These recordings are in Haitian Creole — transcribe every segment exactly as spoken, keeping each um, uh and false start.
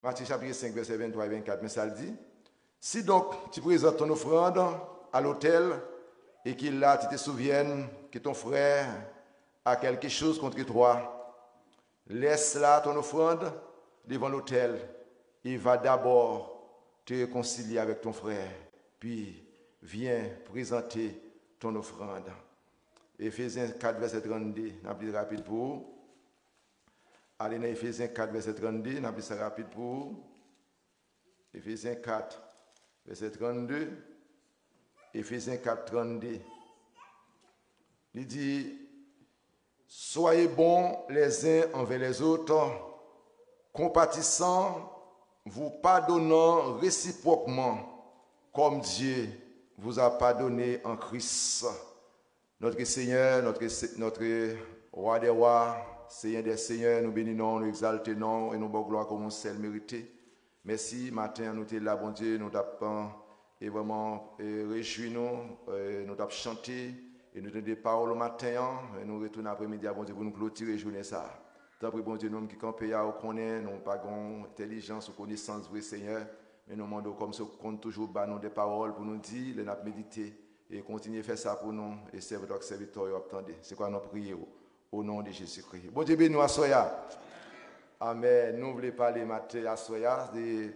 Matthieu chapitre cinq, verset vingt-trois et vingt-quatre, men sa l di, Si donc tu présentes ton offrande à l'autel, et que là tu te souviennes que ton frère a quelque chose contre toi, laisse là ton offrande devant l'autel et va d'abord te réconcilier avec ton frère, puis viens présenter ton offrande. Efezyen kat, vèsè trannde, n ap li rapid pou ou. Ale nan Efezyen kat, vèsè trannde, n ap li sa rapid pou ou. Efezyen kat, vèsè trannde. Efezyen kat, trannde. Li di, Soyez bons les uns envers les autres, compatissant, vous pardonnant réciproquement, comme Dieu vous a pardonné en Christ. Notre Seigneur, notre, Se- notre Roi des rois, Seigneur des seigneurs, nou beni non, nou egzalte non, e nou ba w glwa kòm ou sèl merite. Mèsi, maten an nou te la, Bondye, nou t ap, e vrèman, e rejwi nou, e nou t ap chante, e nou tande pawòl ou maten an, e nou retounen apremidi a, Bondye, pou nou klotire jounen sa a. Tanpri, Bondye, nou menm ki kanpe a, ou konnen, nou pa gen entèlijans ou konesans vre, Senyè, men nou mande w kòm se ou konn toujou ba nou de pawòl pou nou di, lè n ap medite, e kontinye fè sa pou nou, e sèvitè ak sèvitè w ap tande. Se kwa nou priye w, o non de Jezikri. Bondye beni w aswè a. Amèn. Nou vle pale maten aswè a de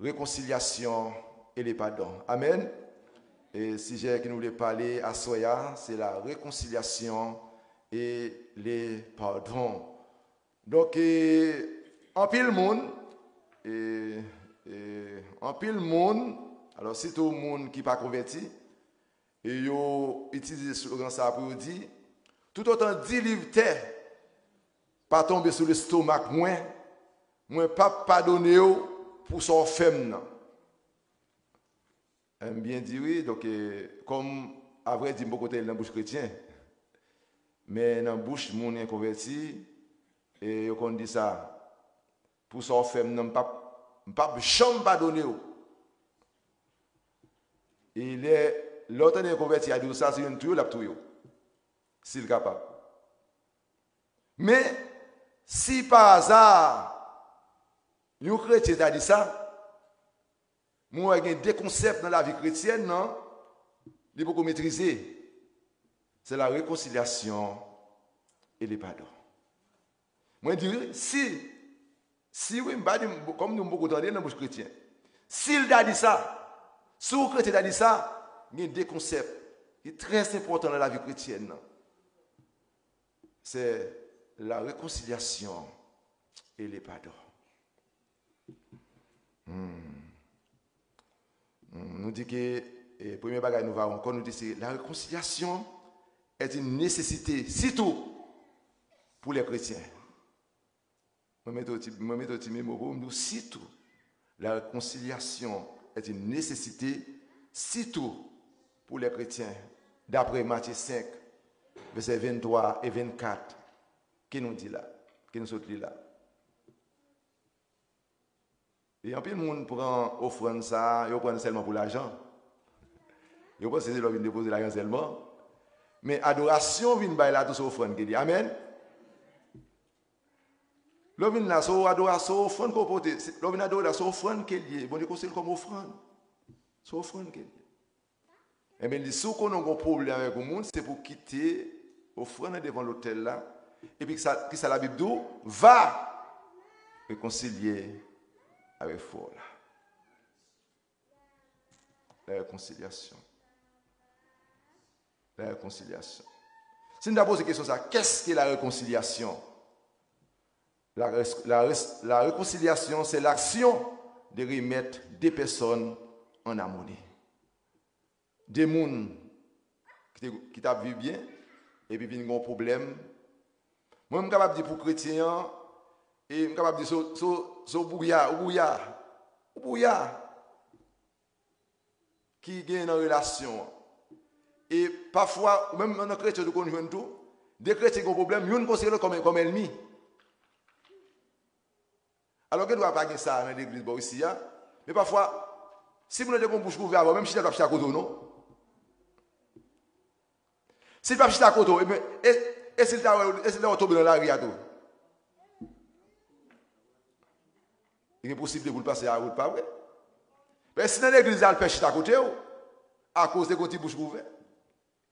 rekonsilyasyon e le padon. Amèn. E sijè ke nou vle pale aswè a, se la réconciliation et le pardon. Donk, e, anpil moun, e, e, anpil moun, alò, sitou moun ki pa konvèti, e yo itilize slogan sa pou yo di, Toutotan di liv tè pa tonbe sou lestomak mwen, mwen p ap padone w pou sa w fè m nan. M byen di wi, donk, e, kòm, avrèdi, m poko tande l nan bouch kretyen, men nan bouch moun enkonvèti, e yo konn di sa, Pou sa w fè m nan, m p ap, m p ap janm padone w. E lè, lè w tande yon konvèti a di w sa, si youn touye w, l ap touye w. Si l kapab. Men, si pa aza, yon kretyen ta di sa, mwen wè gen de konsèp nan lavi kretyèn nan, li poko metrize. Se la réconciliation et le pardon. Mwen di, si, si wi, m pa di, kòm nou m poko tande l nan bouch kretyen. Si l ta di sa, si yon kretyen ta di sa, gen de konsèp ki trè enpòtan nan lavi kretyèn nan. Se la réconciliation et le pardon. Hmm. Hmm, nou di ke, e, premye bagay nou va wè ankò, nou di se la réconciliation est une nécessité, surtout pour les chrétiens. Mwen mete yon ti, mwen mete yon ti memo pou ou, m di w sitou. La réconciliation est une nécessité, surtout pour les chrétiens, d'après Matthieu cinq, vèsè venntwa e vennkat. Ki nou di la? Ki nou sot li la? E anpil moun pran ofrann sa a, yo pran l sèlman pou lajan. Yo panse se lè w vin depoze lajan sèlman. Men adorasyon w vin bay la tou se ofrann ke li. Amèn. Lè w vin la, se w adora-, se w ofrann ke w pote. Se, lè w vin adore la, se w ofrann ke l ye. Bondye konsidere l kòm ofrann. Se w ofrann ke l ye. Ebyen, li di, si w konnen w gen yon pwoblèm avèk yon moun, se pou w kite ofrann nan devan lotèl la. Epi kisa, kisa Labib di w? Va rekonsilye avèk frè w la. La réconciliation. La réconciliation. Si n ta poze kesyon sa, qu'est-ce que la réconciliation? La, res- la, res- la réconciliation, c'est l'action de remettre deux personnes en harmonie. De moun ki te, ki t ap viv byen, epi vin gen yon pwoblèm. Mwen, m kapab di pou kretyen an, e m kapab di, so, so, so bouya, ou bouya, ou bouya ki gen nan relasyon an. E pafwa, ou menm nan kretyen, ou konn jwenn tou, de kretyen gen pwoblèm, youn konsidere lòt kòm, kòm ènmi. Alò, gen dwa pa gen sa nan legliz bò isi a, men pafwa, si moun nan te gen bouch ouvè avè w, menm chita, l p ap chita kote w, non. Si l p ap chita kote w, ebyen, e, e si l ta wè, e si l ta wè w tonbe nan lari a tou? Li gen posiblite pou l pase a wout, pa vre? Men si nan legliz la, l pè chita kote w, akoz te gen yon ti bouch ouvè,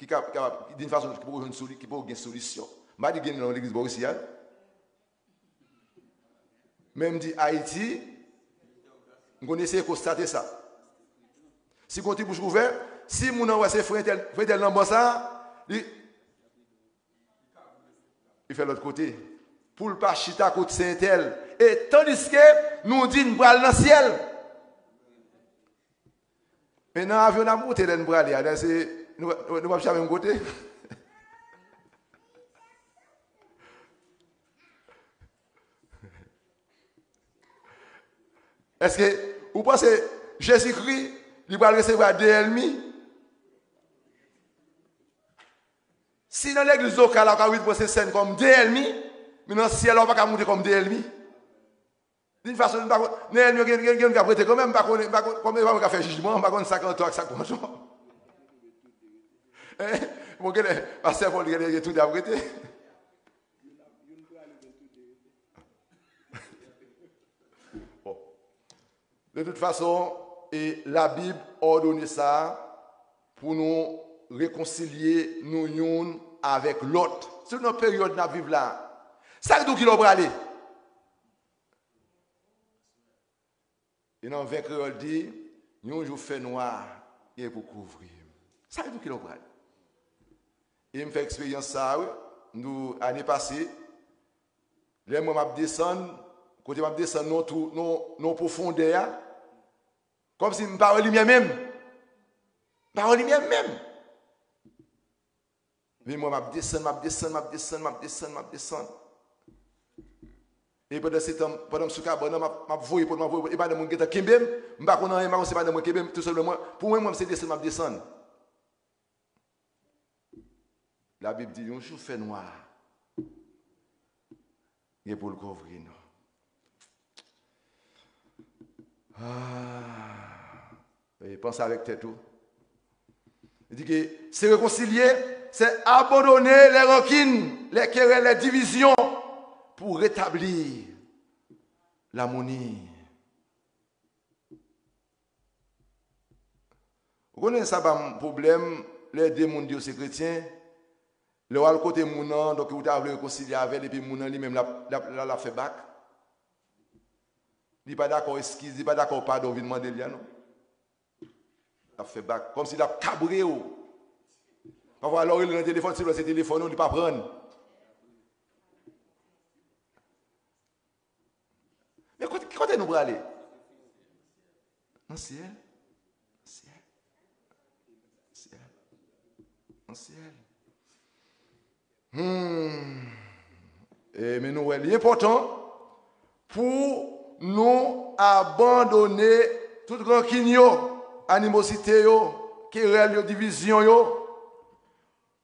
ki ka, ki ka, d'une façon, ki poko jwenn soli-, ki poko gen solisyon. M pa di gen nan legliz bò isi a. Men m di Ayiti, m konn eseye konstate sa. Si gen yon ti bouch ouvè, si moun nan wè se frè entèl, frè entèl nan ban sa, li, li fè lòt kote. Pou l pa chita kot sè entèl. E tandiske nou di n pral nan syèl. Men nan avyon n ap moute lè n prale a, se, nou, nou, nou p ap chita menm kote. Èske ou panse Jezikri, li pral resevwa de ènmi? Si nan legliz lokal la, ou ka vin pran Sentsèn kòm de ènmi, men nan syèl la, ou pa ka moute kòm de ènmi. D'une façon, m pa konn, nan ènmi yo gen, gen, gen moun k ap rete kanmenm, m pa konnen, m pa konn, kòm e pa mwen k ap fè jijman, m pa konn sa k antò ak sa k pa antò. Hein? Bon, genlè, pastè Paul, genlè, gen tout ap rete. Bon. De tout fason, e Labib òdone sa pou nou rekonsilye nou youn avèk lòt. Sitou nan peryòd n ap viv la. Sa k di w ki lè w prale? E nan ven kreyòl di, yon jou fènwa gen pou kouvri m. Sa k di w ki lè w prale? E m fè eksperyans sa a, wi. M di w, ane pase, lè m wè m ap desann, kote m ap desann nan twou, nan, nan pwofondè a, kòmsi m pa wè limyè menm. M pa wè limyè menm. Men mwen, m ap desann, m ap desann, m ap desann, m ap desann, m ap desann. E pandan se tan, pandan m sou kabann nan, m ap, m ap voye pòt, m ap voye pòt, e madanm mwen gentan kenbe m, m pa konn anyen, m pa konn si madanm mwen kenbe m, tou sèlman mwen, pou mwen, mwen, se desann m ap desann. Labib di, yon jou fènwa gen pou l kouvri nou. Ah, e panse avèk tèt ou. Li di ke se rekonsilye, se abandone les rancune, les querelles, les divisions, pou retabli lamoni. Ou konnen sa ban m pwoblèm, lè de moun di yo se kretyen, lè w al kote moun nan, donk ou ta vle rekonsilye avè l, epi moun nan li menm l ap, l ap, l ap fè bak. Li pa dakò eskiz, li pa dakò padon w vin mande li a, non. L ap fè bak, kòmsi l ap kabre w. Pafwa, lè w rele nan telefòn, si w wè se telefòn ou, li pa pran. Men kote, ki kote nou prale? Nan syèl. Nan syèl. Nan syèl. Nan syèl. Hmm. E, men nou wè, li enpòtan pou nou abandone tout rankin yo, animosite yo, kerèl yo, divizyon yo,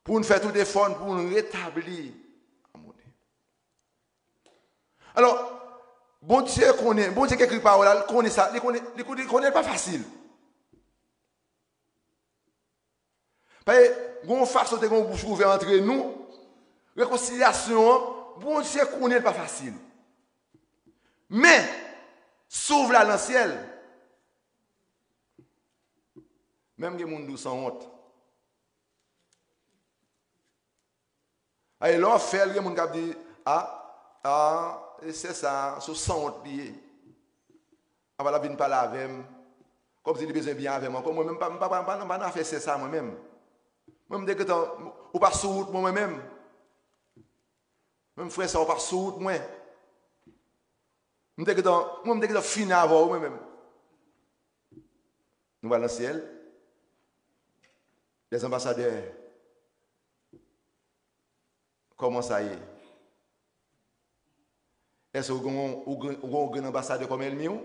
pou n fè tout efò n pou n retabli amoni. Alò, Bondye konnen, Bondye ki ekri pawòl la, li konnen sa, li konnen, li konnen, li konnen l pa fasil. Paske gen yon fason te gen yon bouch ouvè antre nou, rekonsilyasyon an, Bondye konnen l pa fasil. Men, si w vle al nan syèl, menm gen moun di w sanwont. Aye, lè w ap fè l, gen moun k ap di, a, a, e sè sa, se yon sanwont li ye. Apa l ap vin pale avè m, kòmsi li bezwen byen avè m ankò. Mwen menm, m pa, m pa, m pa, m pa nan afè sè sa, mwen menm. Mwen, m te gentan, ou pa sou wout mwen, mwen menm. Menm frè sa, ou pa sou wout mwen. M te gentan, mwen, m te gentan fini avè w, mwen menm. Nou pral nan syèl. Lèzanbasadè, kòman sa ye? Èske ou gen, ou gen, ou gen yon grenn anbasadè kòm ènmi w?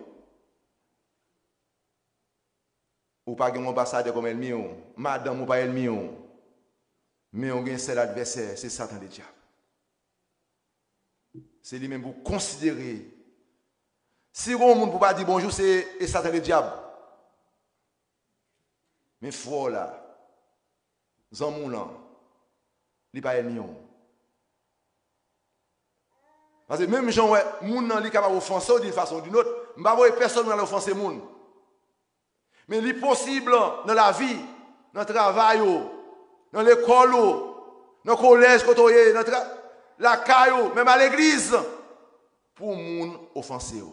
Ou pa gen yon anbasadè kòm ènmi w. Madanm ou pa ènmi w. Men ou gen sèl advèsè, se Satan Ledyab. Se li menm pou w konsidere. Si gen yon moun pou w pa di bonjou, se, e Satan Ledyab. Men frè w la, zanmi w lan, li pa ènmi w. Paske menm jan w wè moun nan, li kapab ofanse w d'une façon ou d'une autre, M pa voye pèsonn al ofanse moun. Men li posib nan lavi, nan travay ou, nan lekòl ou, nan kolèj kote w ye, nan tra-, lakay ou, menm a legliz, pou moun ofanse w.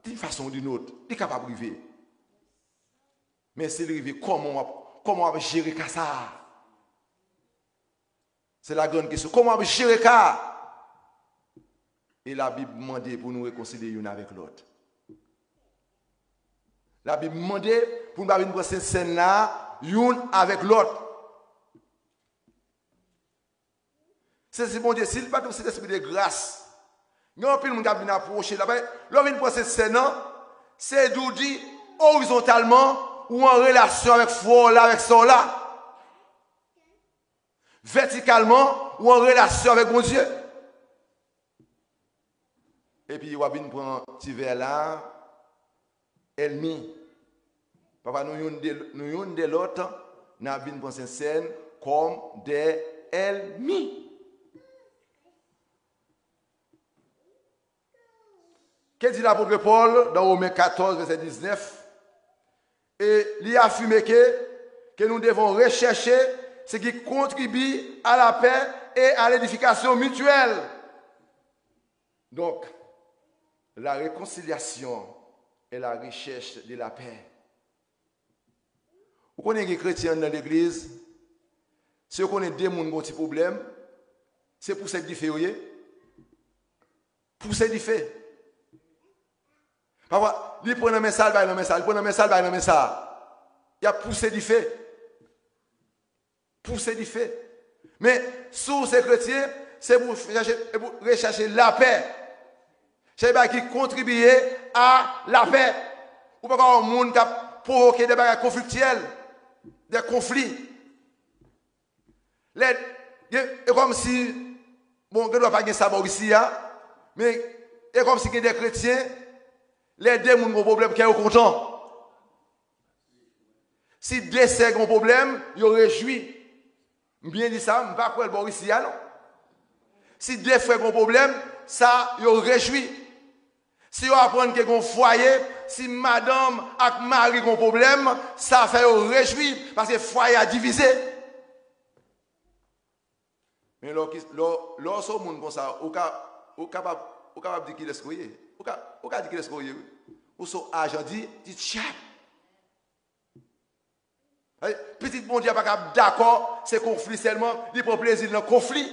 D'une façon ou d'une autre, li kapab rive. Men si l rive, kòman w ap, kòman w ap jere ka sa a? Se la grann kesyon. Kòman w ap jere ka a? E Labib mande pou nou rekonsilye youn avèk lòt. Labib mande pou nou pa vin pran Sentsèn la youn avèk lòt. Se si Bondye, si l pa t yon Sentespri de gras, gen anpil moun k ap vin apwoche la. Lè w vin pran Sentsèn nan, se di w di orizontalman ou an relasyon avèk frè w la, avèk sè w la. Vètikalman, ou an relasyon avèk Bondye. Epi w ap vin pran ti vè la, ènmi. Pafwa nou youn de, nou youn de lòt, n ap vin pran Sentsèn kòm de ènmi. Ke di lapot Pòl nan Women katòz, vèsè diznèf? E li afime ke, ke nous devons rechercher ce qui contribue à la paix et à l'édification mutuelle. Donc, la réconciliation est la recherche de la paix. Ou konnen gen kretyen anndan legliz, si yo konnen de moun gon ti pwoblèm, se pouse dife yo ye. Pouse dife. Pafwa, li pran nan men sa, li bay nan men sa, li pran nan men sa, li bay nan men sa. Y ap pouse dife. Pouse dife. Men, si w se kretyen, se pou w chache, e pou w rechache lapè. Chèche bagay ki kontribiye a lapè. Ou pa ka wè yon moun k ap pwovoke de bagay konfliktyèl, de konfli. Lè, gen, e kòmsi, bon, gen dwa pa gen sa bò isi a, men e kòmsi gen de kretyen, lè de moun gon pwoblèm, kè yo kontan. Si de sè gon pwoblèm, yo rejwi. M byen di sa, m pa kwè l bò isi a, non. Si de frè gon pwoblèm, sa yo rejwi. Si yo aprann ke gon fwaye, si madanm ak mari gon pwoblèm, sa fè yo rejwi, paske fwaye a divize. Men lè w ki, lè w, lè w se yon moun konsa, ou ka, ou kapab, ou kapab di kilès ke w ye. Ou ka, ou ka di kilès ke w ye, wi. Ou se yon ajan di, di dyab. Pitit Bondye a pa ka dakò, se konfli sèlman, li pran plezi l nan konfli.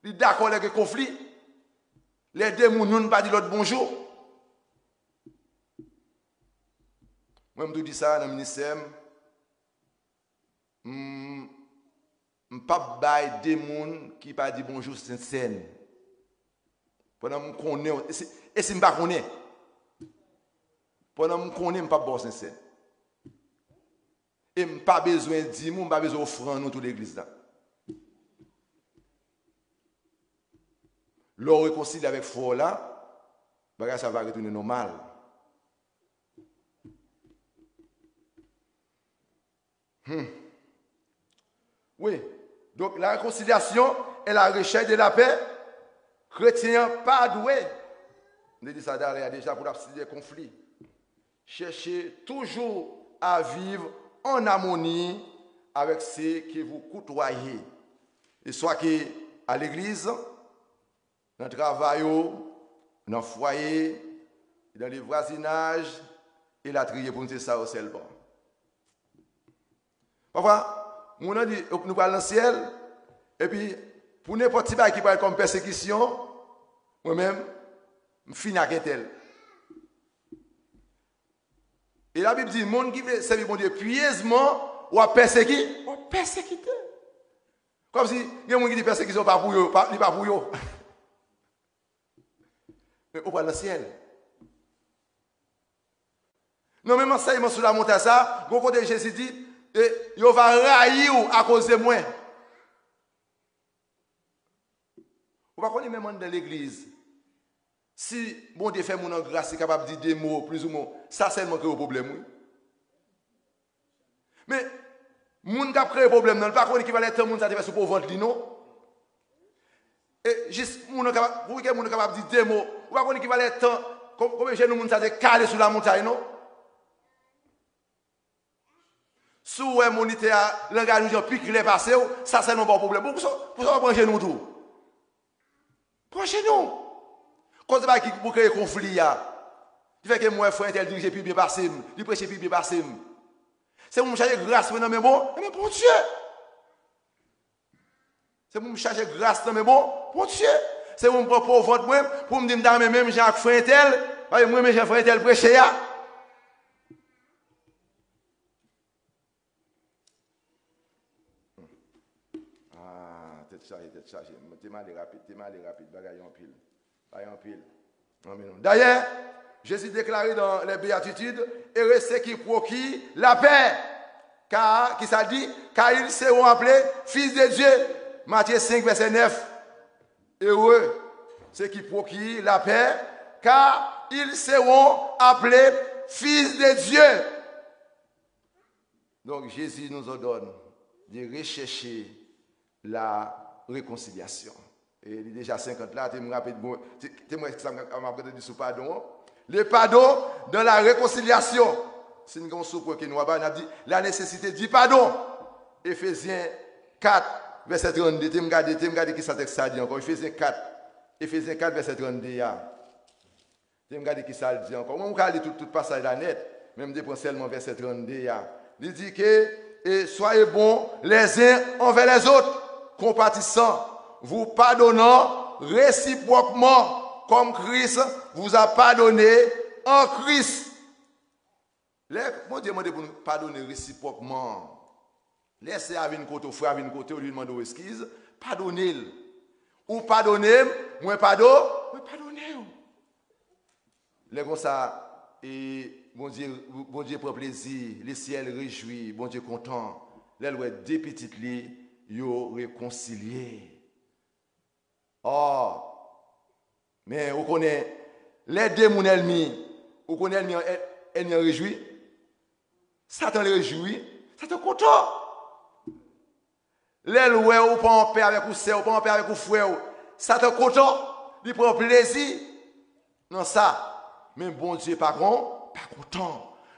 Li dakò lè gen konfli. Lè de moun, youn pa di lòt bonjou. Mwen, m tou di sa nan ministè m. M, m p ap bay de moun ki pa di bonjou Sentsèn. Pandan m konnen, e si, e si m pa konnen? Pandan m konnen, m p ap ba w Sentsèn. E m pa bezwen dim ou, m pa bezwen ofrann ou tou legliz la. Lè w rekonsilye avèk frè w la, bagay sa va retounen nòmal. Hmm. Wi. Donk, la réconciliation est la recherche de la paix. Kretyen an pa dwe, m te di sa talè a deja, pou l ap site konfli. Cherchez toujours à vivre en harmonie avec ceux que vous côtoyez. E swa ke a legliz, nan travay ou, nan fwaye, nan le vwazinaj, elatriye, pou n se sa yo sèlman. Pafwa, moun nan di, nou pral nan syèl, epi pou nenpòt ti bagay ki parèt kòm pèsekisyon, mwen menm, m fini ak entèl. E Labib di, moun ki vle sèvi Bondye pyezman, w ap pèseki-, w ap pèsekite. Kòmsi gen moun ki di pèsekisyon pa pou yo, pa, li pa pou yo. Men ou pral nan syèl. Nan menm ansèyman sou lamontay sa, gon kote Jezi di, e, yo va rayi w akoz de mwen. Ou pa konnen menm anndan legliz. Si Bondye fè moun an gras, li kapab di de mo, plizoumwen, sa sèlman kreye yon pwoblèm, wi. Men, moun k ap kreye pwoblèm nan, li pa konnen ki valè tan moun sa te fè sou po vant li, non. E jis moun nan kapab, pou ke moun nan kapab di de mo. Ou pa konn ki valè tan, kon- konbyen jenou moun sa te kale sou lamontay, non? Si w wè monitè a, langaj ou jan pi klè pase w, sa sèlman ba w pwoblèm. Pou sa, pou sa w pran jenou tou. Pran jenou. Koz bagay ki pou kreye konfli a. Ki fè ke m wè frè entèl dirije pi byen pase m, li preche pi byen pase m. Se pou m chache gras mwen nan men bon, nan men Bondye. Se pou m chache gras nan men bon, Bondye. Se pou m pran po vant mwen, pou m di m ta renmen menm jan ak frè entèl, paske m renmen jan frè entèl preche a. Ah, tèt chaje, tèt chaje. Te m ale rapid, te m ale rapid, bagay yo anpil. Bagay yo anpil. Anpil. Dayè, Jezi deklare dans les Béatitudes, heureux ceux qui procurent la paix, car, ki sa l di? Car ils seront appelés fils de Dieu. Matye senk, vèsè nèf. Heureux ceux qui procurent la paix, car ils seront appelés fils de Dieu. Donc Jésus nous ordonne de rechercher la réconciliation. E li deja senkant la, te m rapid, bon, te, te m wè sa m ap gade di sou padon an. Le pardon dans la réconciliation. Si n gen yon soupwen ke nou aba, n ap di la nécessité du pardon. Efezyen kat, vèsè trannde, te m gade, te m gade ki sa tèks sa di ankò. Efezyen kat, Efezyen kat, vèsè trannde a. Te m gade ki sa l di ankò. Mwen, m ka li tout, tout pasaj la nèt, men m te pran sèlman vèsè trannde a. Li di ke, et soyez bons les uns envers les autres, compatissants, vous pardonnant réciproquement, comme Christ vous a pardonné en Christ. Lè Bondye mande pou nou padone resipwòkman, lè sè a vin kote w, frè a vin kote w, li mande w eskiz, padone l. Ou padone m, mwen pado, mwen padone w. Lè konsa, e Bondye, Bondye pran plezi, le ciel réjouit, Bondye kontan, lè l wè de pitit li, yo rekonsilye. Ò, men ou konnen, lè de moun ènmi, ou konnen ènmi an, ènmi an rejwi? Satan rejwi, wi. Satan kontan. Lè l wè ou pa anpè avèk ou sè, ou pa anpè avèk ou frè w, Satan kontan, li pran plezi nan sa. Men Bondye pa kon, pa kontan.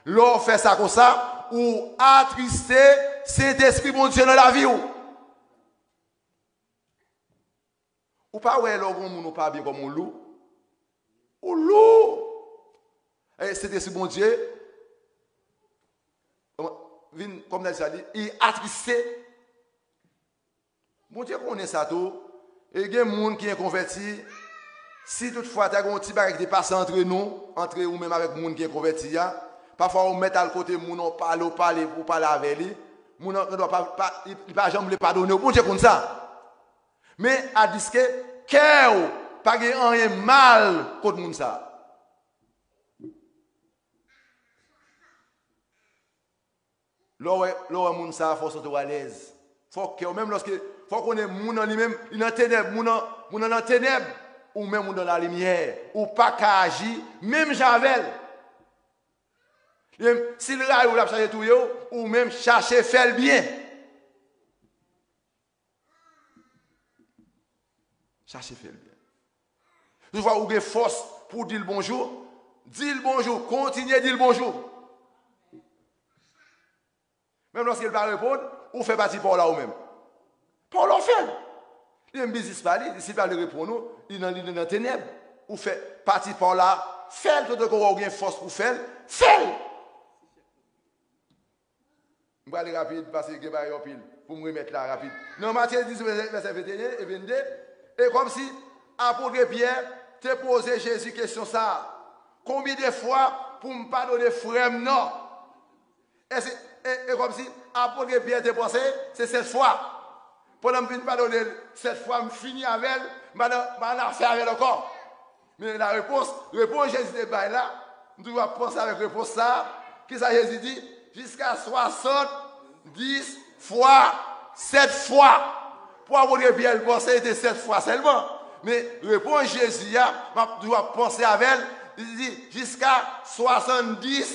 Lè w fè sa konsa, ou atriste Sentespri Bondye nan lavi w. Ou pa wè lè w gen yon moun ou pa byen kòm ou lou? Ou lou! E Sentespri Bondye vin, kòm nan di sa, li, li atriste. Bondye konnen sa tou. E gen moun ki enkonvèti, si toutfwa ta gen yon ti bagay ki te pase antre nou, antre ou menm avèk moun ki enkonvèti a, pafwa ou mèt al kote moun nan, ou pale, ou pale, ou pale avè li, moun nan, nan pa, pa, li, li pa janm vle padone w. Bondye konn sa. Men adiske kè w pa gen anyen mal kont moun sa. Lè w wè, lè w wè moun sa a, fò w santi w alèz. Fò kè w, menm lòske, fò w konnen moun nan li menm, li nan tenèb, moun nan, moun nan nan tenèb, ou menm ou nan lalimyè, ou pa ka aji menm jan avè l. Li menm, si l rayi w, l ap chache touye w, ou menm chache fè l byen. Chache fè l byen. Toutfwa ou gen fòs pou w di l bonjou, di l bonjou, kontinye di l bonjou. Menm lòske l pa reponn, ou fè pati pa w la ou menm. Pa w la w fè l. Li menm biznis pa li, si l pa vle reponn ou, li nan, li nan tenèb. Ou fè pati pa w la, fè l, tankou w wè w gen fòs pou fè l, fè l. M prale rapid, paske gen bagay anpil pou m remèt la rapid. Nan Matye dizuit, vèsè venteyen e vennde, e kòmsi apot Pyè te poze Jezi kesyon sa a, konbyen de fwa pou m padone frè m nan? Èske, e, e kòmsi apot Pyè te panse se sèt fwa. Pandan m fin padone l sèt fwa, m fini avè l, m pa nan, m pa nan afè avè l ankò. Men la repons, repons Jezi te bay la, m toujou ap panse avèk repons sa a. Kisa Jezi di? Jiska swasanndis fwa, sèt fwa. Pou apot Pyè, l panse se te sèt fwa sèlman. Men repons Jezi a, m ap toujou ap panse avè l, li di jiska swasanndis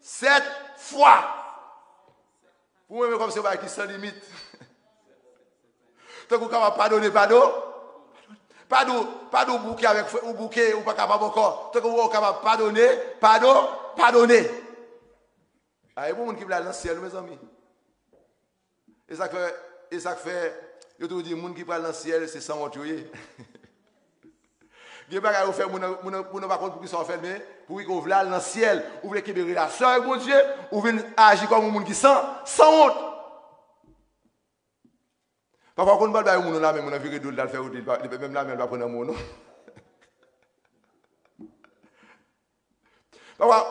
sèt fwa. Pou mwen, men kòmsi yon bagay ki san limit. Tankou w kapab padone, padone. Pa di w, pa di w bouke avèk frè, ou bouke, ou pa kapab ankò. Tankou w wè w kapab padone, padon, padone. A, e pou moun ki vle al nan syèl, mezanmi. E sa k fè, e sa k fè, yo toujou di moun ki pral nan syèl, se sanwont yo ye. Gen bagay ou fè, moun nan, moun nan, moun nan pa konn poukisa w fè l, men pou ki w vle al nan syèl, ou vle kenbe relasyon avèk Bondye, ou vin aji kòm yon moun ki san, sanwont. Pafwa, w konn pral bay yon moun yon lamen, moun nan vire do l, l al fè wout li, li pa, li pa, menm lamen l pa pran nan men w, non. Pafwa,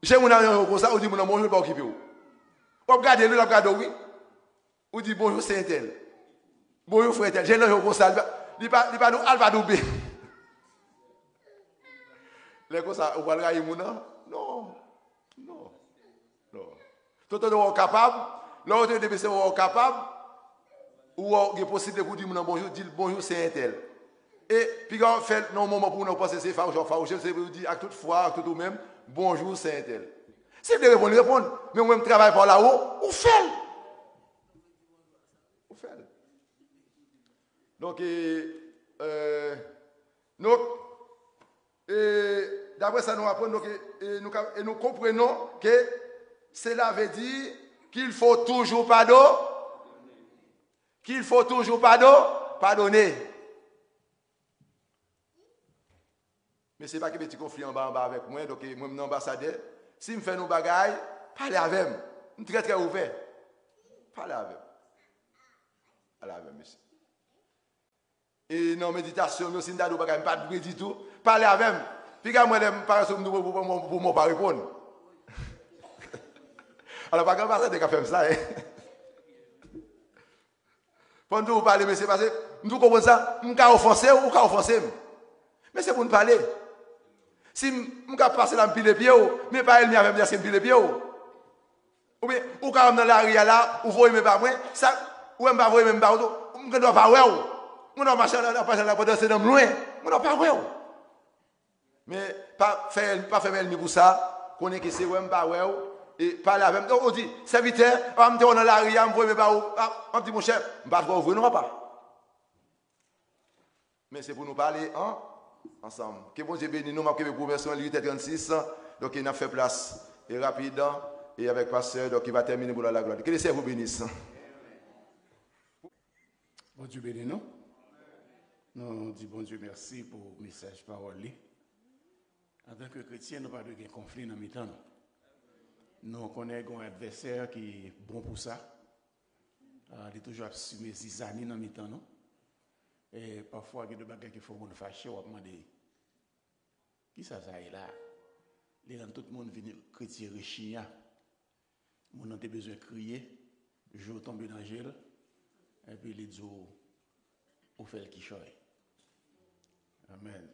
je moun nan yon konsa, ou di moun nan bonjou, l pa okipe w. W ap gade l, wi, l ap gade w, wi. Ou di, "Bonjou, sè entèl. Bonjou, frè entèl." Je nan yon konsa, li pa, li pa di w A, l pa di w B. Lè konsa, ou pral rayi moun nan? Non. Non. Non. Tonton, wè w kapab, lè w te depi se wè w kapab, ou wè w gen posiblite pou di moun nan bonjou, di l, "Bonjou, sè entèl." E piga w fè l nan yon moman pou moun nan panse se fawouch w ap fawouche l, se pou w di ak tout fwa, ak tout ou menm, "Bonjou, sè entèl." Si l te reponn, li reponn. Men ou menm, travay pa w la, ou, ou fè l. Ou fè l. Donk, e, e, donk, e, daprè sa nou aprann, donk, e, e, nou ka, e nou konprann ke cela veut dire qu'il faut toujours pardon, qu'il faut toujours pardon, pardonner. Mesye, pa kenbe ti konfli anba anba avèk mwen, donk, e, mwen, m nan anbasadè. Si m fè nou bagay, pale avè m. M trè, trè ouvè. Pale avè m. Pale avè m, mesye. E nan meditasyon m yo, si m ta di w bagay m pa t vre ditou, pale avè m. Piga mwen lè m parèt sou m, nou pou mwen pa reponn. Alò, pa gen anbasadè k ap fè m sa, en. Fò n toujou pale, mesye, paske m toujou konprann sa, m ka ofanse w, ou ka ofanse m. Men se pou n pale. Si m, m ka pase la, m pile pye w, men pa ènmi avè m, dèske m pile pye w. Oubyen, ou ka wè m nan lari a la, ou voye men ba mwen, sa, ou wè m pa voye men m ba ou tou, m gen dwa pa wè w. M gen dwa mache nan, nan, nan, pandan se nan m lwen, m gen dwa pa wè w. Men pa fè, pa fè m ènmi pou sa, konnen ke se wè m pa wè w, e pale avè m. Ou di, "Sèvitè, apa m te wè w nan lari a, m voye men ba ou." A, m ap di, "Monchè, m pa t wè w vre non, papa." Men se pou nou pale an, ansanm. Ke Bondye beni nou, m ap kenbe pwomès mwen, li uit è trannsis, donk, n ap fè plas, e rapid, e avèk pastè, donk, ki va tèmine pou la, la glwa. Ke le Seigneur vous bénisse. Bondye beni nou. Nou di Bondye mèsi pou mesaj pawòl li. Antanke kretyen, nou pa dwe gen konfli nan mitan nou. Nou konnen gen yon advèsè ki bon pou sa. Ah, li toujou ap simen zizani nan mitan nou. E pafwa, gen de bagay ki fè moun fache, w ap mande, "Kisa sa ye la?" Li rann tout moun vin kretyen rechinya. Moun nan te bezwen kriye, je w tonbe nan je l, epi li di w, ou fè l kichòy. Amèn.